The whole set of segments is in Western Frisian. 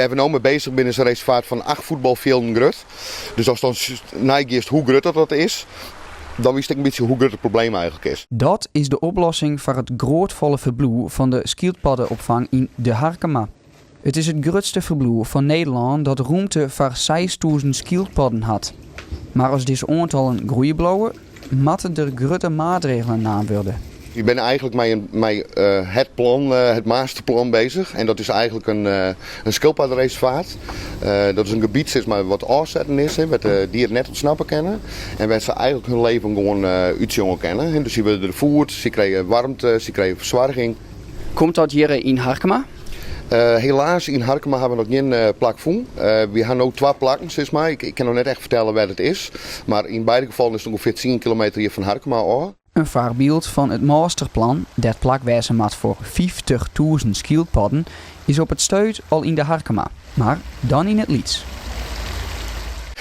Wêr't we no mei bezich binne is in reservaat fan acht fuotbalfjilden grut. Dus ast dan neigiest hoe grut dat dat is, dan witst ek in bytsje hoe grut it probleem eigentlik is. Dat is de oplossing foar it grootfolle ferbliuw fan de skyldpadde-opfang yn De Harkema. It is it grutste ferbliuw fan Nederlân dat rûmte foar 6000 skyldpadden hat. Mar as dizze oantallen groeie bliuwe, moatte der grutte maatregelen naam wurde. We binne eigentlik mei het plan, het masterplan bezich. En dat is eigentlik in skyldpaddereservaat. Dat is in gebiet sis mar, wat ôfsetten is, wêr't de dieren net ûntsnappe kinne. En wêr't se eigentlik hun leven gewoan útsjonge kinne. Dus sy wurde der foed, sy krije waarmte, sy krije fersoarging. Komt dat hjir yn Harkema? Helaas, yn Harkema ha we noch gjin plak fûn. We ha no twa plakken, sis mar. Ik kin noch net echt fertelle wêr't it is. Mar yn beide gefallen is it ûngefear tsien kilometer hjir fan Harkema ôf. In foarbyld fan it masterplan, dêr't plak wêze moat foar 50.000 skyldpadden, is op it stuit al yn De Harkema, mar dan yn it lyts.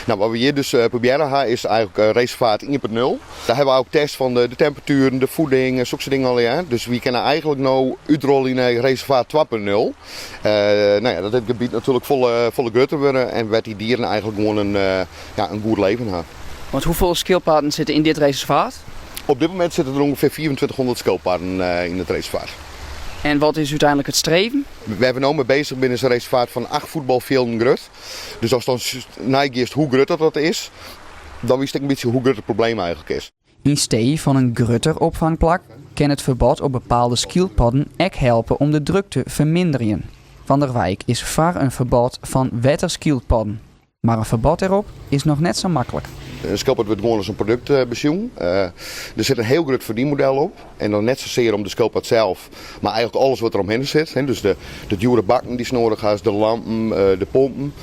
Nou, wat we hjir dus probearre ha is eigentlik reservaat 1.0. Dêr ha we ek test fan de temperatueren, de voeding en sokke dingen allegear. Dus we kinne eigentlik no útrolje nei reservaat 2.0. Nou ja, dat it gebiet natuerlik folle, folle grutter wurde en wêr't dy dieren eigentlik gewoan in, ja, in goed leven ha. Want hoefolle skyldpadden sitte yn dit reservaat? Op dit momint sitte der ûngefear 2500 skyldpadden yn it reservaat. En wat is úteinlik it streven? Wêr't we no mei bezich binne is in reservaat fan acht fuotbalfjilden grut. Dus ast dan neigiest hoe grut dat dat is, dan witst ek in bytsje hoe grut it probleem eigentlik is. Yn stee fan in grutter opfangplak kin it ferbod op bepaalde skyldpadden ek helpe om de druk te ferminderjen. Van der Wijk is foar in ferbod fan wetterskyldpadden. Mar in ferbod dêrop is noch net sa maklik. In skyldpod wurdt gewoan as in produkt besjoen. Der sit in hiel grut ferdienmodel op. En dan net sasear om de skyldpod sels, mar eigentlik alles wat der omhinne sit. Dus de djoere bakken dy'tst nedich hast, de lampen, de pompen.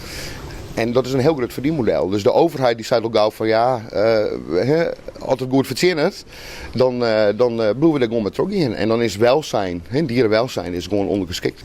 En dat is in hiel grut ferdienmodel. Dus de overheid dy seit al gau fan ja, as it goed fertsjinnet, dan bliuwe we der gewoan mei trochgean. En dan is welzijn, dierenwelzijn, is gewoan ûndergeskikt.